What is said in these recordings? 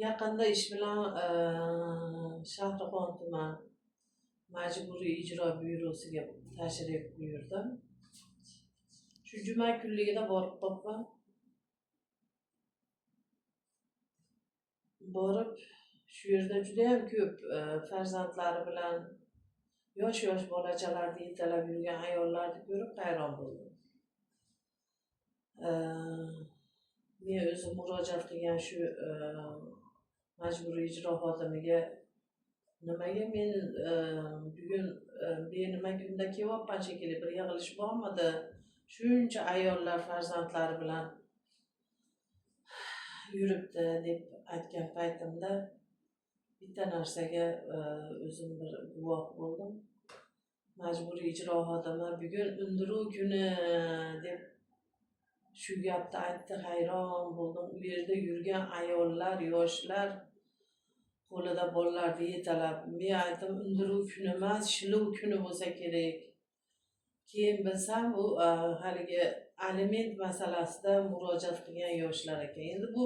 Yaqinda ish bilan Shahrixon tuman Majburiy ijro byurosiga tashrif buyurdim. Shu juma kunligida borib qolibman. Borib shu yerda judayam ko'p farzandlari bilan yosh-yosh bolachalarni yetalab yurgan ayollarni ko'rib hayron bo'ldim. Men o'zim murojaat qilgan shu majburiy ijro xodimiga nimaga men bugun benima kunda kelyapman shekilli, bir yig'ilish bormidi, shuncha ayollar farzandlari bilan yuribdi deb aytgan paytimda bitta narsaga o'zim bir guvoh bo'ldim. Majburiy ijro xodimi bugun undiruv kuni deb shu gapni aytdi, hayron bo'ldim. U yerda yurgan ayollar, yoshlar qo'lida bolalarni yetalab, men aytdim, undiruv kuni emas, shilov kuni bo'lsa kerak. Keyin bilsam, bu haligi aliment masalasida murojaat qilgan yoshlar ekan. Endi bu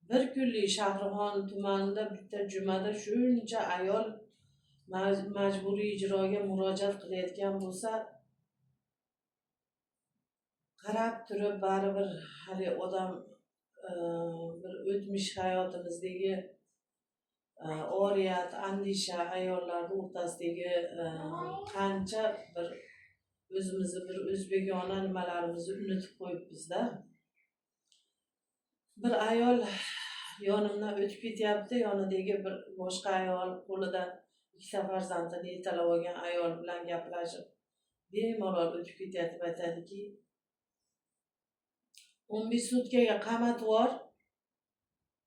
bir kunlik Shahrixon tumanida bitta jumada shuncha ayol majburiy ijroga murojaat qilayotgan bo'lsa, qarab turib baribir hali odam bir o'tmish hayotimizdagi oriyat, andisha, ayollarni o'rtasidagi qancha bir o'zimizni bir o'zbekona nimalarimizni unutib qo'yibmiz-da. Bir ayol yonimdan o'tib ketyapti, yonidagi bir boshqa ayol qo'lida ikkita farzandini yetalab olgan ayol bilan gaplashib bemalol o'tib ketyapti. Aytadiki, 15 sutkaga qamatib yubor,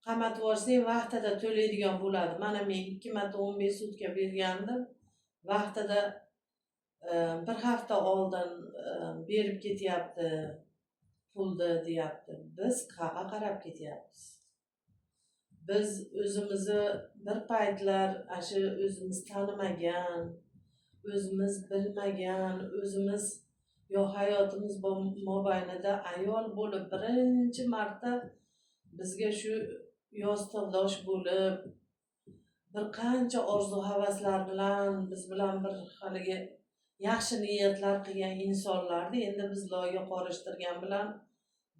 qamatib yuborsang vaqtida to'laydigan bo'ladi. Mana men 2 marta 15 sutka bergandim, vaqtida bir hafta oldin berib ketyapti pulni, deyapti. Biz qayerga qarab ketyapmiz? Biz o'zimizni bir paytlar ana shu o'zimiz tanimagan, o'zimiz bilmagan, o'zimiz yo hayotimiz mobaynida ayol bo'lib birinchi marta bizga shu yostiqdosh bo'lib, bir qancha orzu havaslar bilan biz bilan bir haligi yaxshi niyatlar qilgan insonlarni endi biz loyga qorishtirgan bilan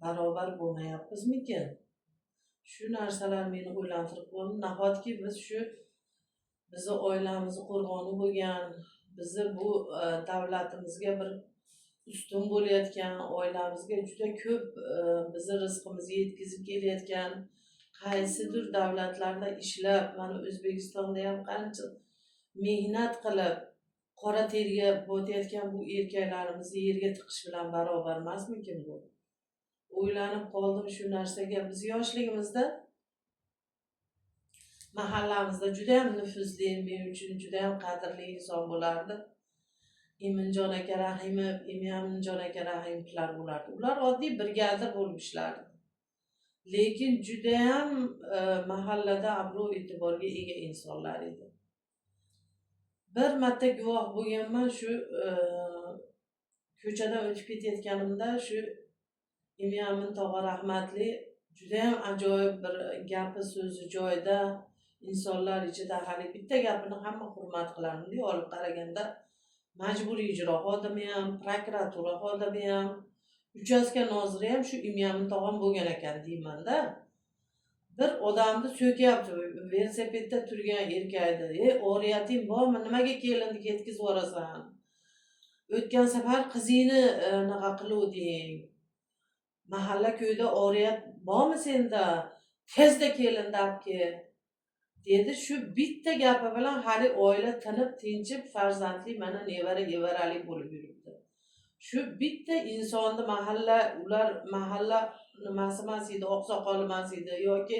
barobar bo'lmayapmizmikin? Shu narsalar meni o'ylantirib qo'ydi. Nahotki biz shu bizni oilamizni qo'rg'oni bo'lgan, bizni bu davlatimizga bir ustun bo'layotgan, oilamizga juda ko'p bizni rizqimizni yetkazib kelayotgan, qaysidir davlatlarda ishlab, mana O'zbekistonda ham qancha mehnat qilib qora terga botayotgan bu erkaklarimizni yerga tiqish bilan barobar emasmikin bu? O'ylanib qoldim shu narsaga. Biz yoshligimizda mahallamizda judayam nufuzli, men uchun judayam qadrli inson bo'lardi. Iminjon aka Rahimov, Iminjon aka Rahimovlar bo'lardi. Ular oddiy brigadir bo'lib ishlardi. Lekin judayam mahallada obro' e'tiborga ega insonlar edi. Bir marta guvoh bo'lganman, shu ko'chadan o'tib ketayotganimda shu Imyamin tog'a rahmatli judayam ajoyib bir gapi so'zi joyida, insonlar ichida hali bitta gapini hamma hurmat qilardi. Olib qaraganda majburiy ijro xodimi ham, prokuratura xodimi ham, uchastka noziri ham shu Imyamin tog'am bo'lgan ekan deymanda. Bir odamni so'kyapti, velosipedda turgan erkakni. "Ey, oriyating bormi, nimaga kelinni ketkazib yuborasan? O'tgan safar qizingni anaqa qiluvding. Mahalla ko'yda oriyat bormi senda? Tezda kelinni olib kel", dedi. Shu bitta gapi bilan hali oila tinib, tinchib, farzandli, mana nevara evarali bo'lib yuribdi. Shu bitta insonni mahalla, ular mahalla nimasi emas edi, oqsoqoli emas edi yoki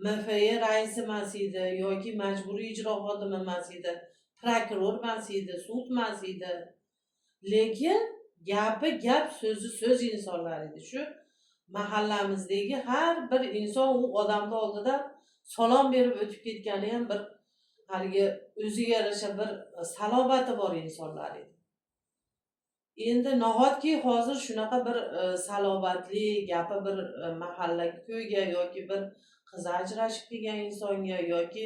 MFE raisi emas edi yoki majburiy ijro xodimi emas edi, prokuror emas edi, sud emas edi. Lekin gapi gap, so'zi so'z insonlar edi. Shu mahallamizdagi har bir inson u odamni oldida salom berib o'tib ketgani ham bir haligi o'ziga yarasha bir salobati bor insonlar edi. Endi nahotki hozir shunaqa bir salobatli gapi bir mahalla ko'yga yoki bir qizi ajrashib kelgan insonga yoki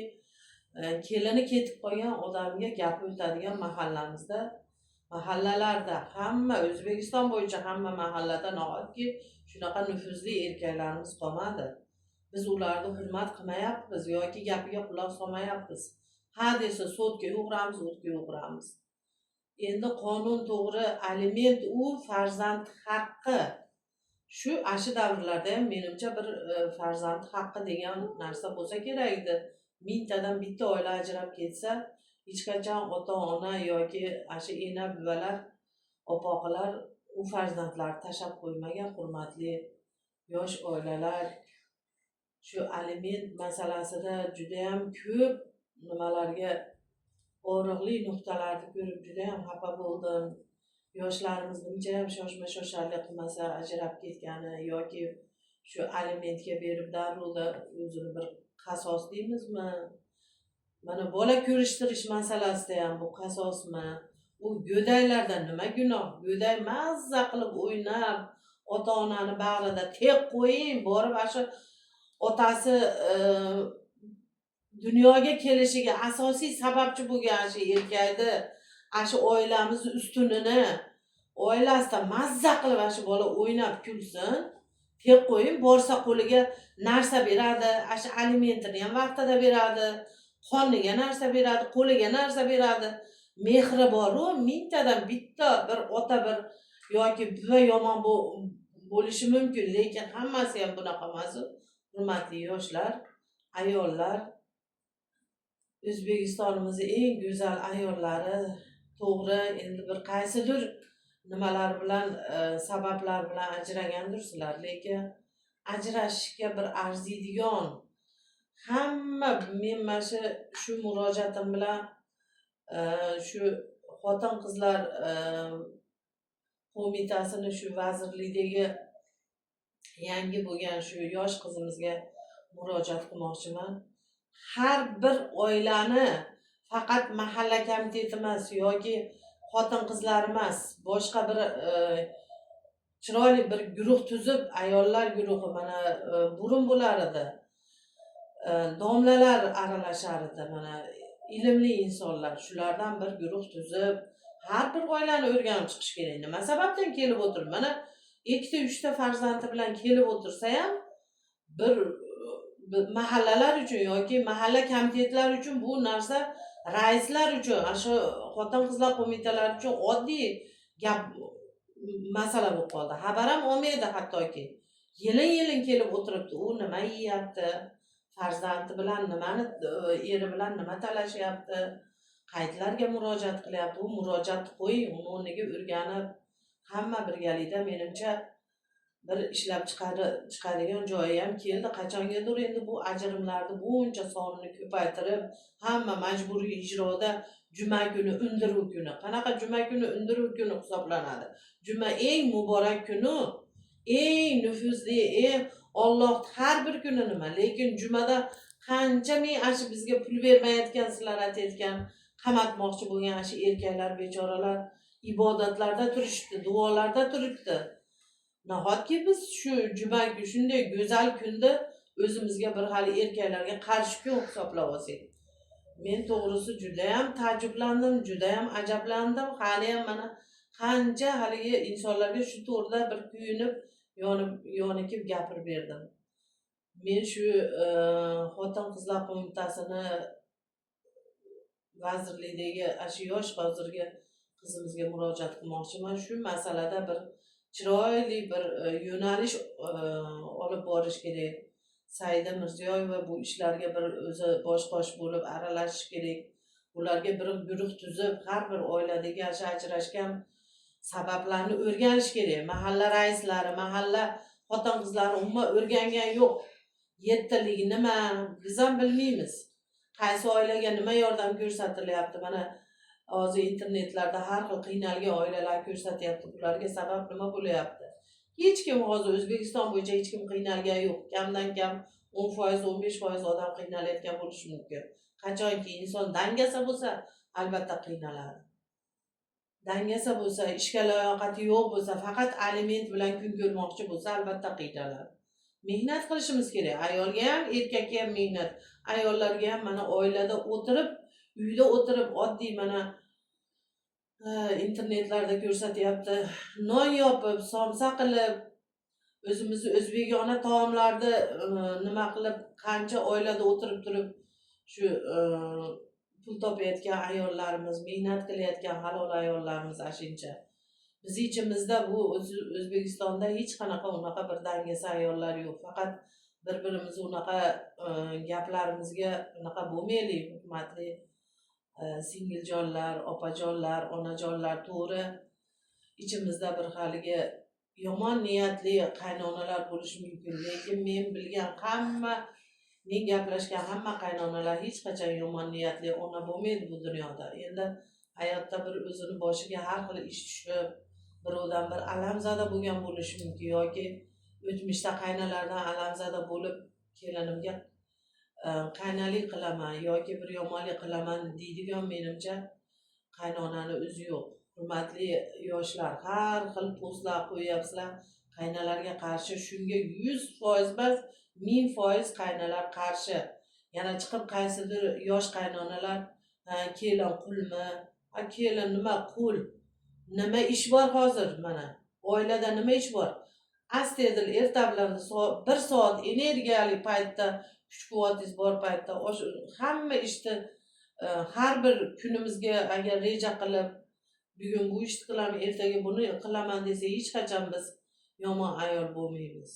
kelini ketib qolgan odamga gapi o'tadigan mahallamizda, mahallalarda, hamma O'zbekiston bo'yicha hamma mahallada nahotki shunaqa nufuzli erkaklarimiz qolmadi. Biz ularni hurmat qilmayapmiz yoki gapiga quloq solmayapmiz. Ha desa sotga yo'g'ramiz, o'tga yo'g'ramiz. Endi qonun to'g'ri, aliment u farzand haqqi. Shu shu davrlarda ham menimcha bir farzand haqqi degan narsa bo'lsa kerak edi. Mingtadan bitta oila ajrab ketsa, hech qachon ota ona yoki shu ena buvalar, opoqilar u farzandlarni tashlab qo'ymagan. Hurmatli yosh oilalar, shu aliment masalasida judayam ko'p nimalarga, og'riqli nuqtalarni ko'rib judayam xafa bo'ldim. Yoshlarimiz bunchayam shoshma shosharlik qilmasa, ajrab ketgani yoki shu alimentga berib darrovda o'zini bir qasos deymizmi, mana bola ko'rishtirish masalasida ham bu qasosmi? U go'daklardan nima gunoh? Go'dak mazza qilib o'ynab, ota onani bag'rida tek qo'ying, borib ana shu otasi dunyoga kelishiga asosiy sababchi bo'lgan shu erkakni, ana shu oilamizni ustunini, oilasida mazza qilib ana shu bola o'ynab kulsin, tek qo'ying, borsa qo'liga narsa beradi, ana shu alimentini ham vaqtida beradi, qorniga narsa beradi, qo'liga narsa beradi. Mehri boru, mingtadan bitta bir ota bir yoki buva yomon bo'lishi mumkin, lekin hammasi ham bunaqa emas. Hurmatli yoshlar, ayollar, O'zbekistonimizni eng go'zal ayollari, to'g'ri, endi bir qaysidir nimalar bilan, sabablar bilan ajragandirsizlar, lekin ajrashishga bir arziydigan hamma, men mana shu murojaatim bilan shu xotin qizlar qo'mitasini, shu vazirlikdagi yangi bo'lgan shu yosh qizimizga murojaat qilmoqchiman. Har bir oilani faqat mahalla komiteti emas yoki xotin qizlar emas, boshqa bir chiroyli bir guruh tuzib, ayollar guruhi, mana burun bo'lar edi, domlalar aralashar edi, mana ilmli insonlar, shulardan bir guruh tuzib, har bir oilani o'rganib chiqish kerak. Nima sababdan kelib o'tir, mana ikkita uchta farzandi bilan kelib o'tirsa ham, bir mahallalar uchun yoki mahalla komitetlari uchun bu narsa, raislar uchun, ana shu xotin qizlar qo'mitalari uchun oddiy gap, masala bo'lib qoldi. Xabar ham olmaydi hattoki. Yilin yilin kelib o'tiribdi, u nima yeyapti, farzandi bilan nimani, eri bilan nima talashyapti, qayerlarga murojaat qilyapti, u murojaatni qo'ying, uni o'rniga o'rganib, hamma birgalikda menimcha bir ishlab chiqadigan joyi ham keldi. Qachongadir endi bu ajrimlarni buncha sonini ko'paytirib, hamma majburiy ijroda juma kuni undiruv kuni. Qanaqa juma kuni undiruv kuni hisoblanadi? Juma eng muborak kuni, eng nufuzli, eng Olloh har bir kuni nima, lekin jumada qancha ming ana shu bizga pul bermayotgan, sizlar aytayotgan qamatmoqchi bo'lgan ana shu erkaklar, bechoralar ibodatlarda turishibdi, duolarda turibdi. Nahotki biz shu juma, shunday go'zal kunda o'zimizga bir hali erkaklarga qarshi kun hisoblab olsak? Men to'g'risi judayam taajjublandim, judayam ajablandim. Haliyam mana qancha haligi insonlarga shu to'g'rida bir kuyunib, yonib, yonikib gapirib berdim. Men shu xotin qizlar qo'mitasini vazirlikdagi ana shu yosh hozirgi qizimizga murojaat qilmoqchiman. Shu masalada bir chiroyli bir yo'nalish olib borish kerak. Saida Mirziyoyeva bu ishlarga bir o'zi bosh qosh bo'lib aralashish kerak. Ularga bir guruh tuzib, har bir oiladagi ana shu ajrashgan sabablarni o'rganish kerak. Mahalla raislari, mahalla xotin qizlari umuman o'rgangan yo'q. Yettilik nima, biz ham bilmaymiz, qaysi oilaga nima yordam ko'rsatilyapti. Mana hozir internetlarda har xil qiynalgan oilalar ko'rsatyapti, bularga sabab nima bo'lyapti? Hech kim, hozir O'zbekiston bo'yicha hech kim qiynalgani yo'q. Kamdan kam 10%, 15% odam qiynalayotgan bo'lishi mumkin. Qachonki inson dangasa bo'lsa, albatta qiynaladi. Dangasa bo'lsa, ishga layoqati yo'q bo'lsa, faqat aliment bilan kun ko'rmoqchi bo'lsa, albatta qiynaladi. Mehnat qilishimiz kerak. Ayolga ham, erkakka ham mehnat. Ayollarga ham mana oilada o'tirib, uyda o'tirib, oddiy mana internetlarda ko'rsatyapti, non yopib, somsa qilib, o'zimizni o'zbekona taomlarni nima qilib, qancha oilada o'tirib turib shu pul topayotgan ayollarimiz, mehnat qilayotgan halol ayollarimiz ashuncha. Bizni ichimizda, bu O'zbekistonda hech qanaqa unaqa bir dangasa ayollar yo'q. Faqat bir birimizni unaqa gaplarimizga unaqa bo'lmaylik, hurmatli singiljonlar, opajonlar, onajonlar. To'g'ri, ichimizda bir haligi yomon niyatli qaynonalar bo'lishi mumkin, lekin men bilgan hamma, men gaplashgan hamma qaynonalar hech qachon yomon niyatli ona bo'lmaydi bu dunyoda. Endi hayotda bir o'zini boshiga har xil ish tushib, birovdan bir alamzada bo'lgan bo'lishi mumkin yoki o'tmishda qaynalardan alamzada bo'lib, kelinimga qaynalik qilaman yoki bir yomonlik qilaman deydigan, menimcha, qaynonani o'zi yo'q. Hurmatli yoshlar, har xil postlar qo'yyapsizlar qaynalarga qarshi. Shunga 100% emas, 1000% qaynalar qarshi. Yana chiqib qaysidir yosh qaynonalar: "Ha, kelin qulmi? Ha, kelin nima qul? Nima ish bor hozir? Mana oilada nima ish bor?" Astaydil erta bilan bir soat energiyali paytda, kuch quvvatingiz bor paytda hamma ishni har bir kunimizga agar reja qilib, bugun bu ishni qilaman, ertaga buni qilaman desa, hech qachon biz yomon ayol bo'lmaymiz.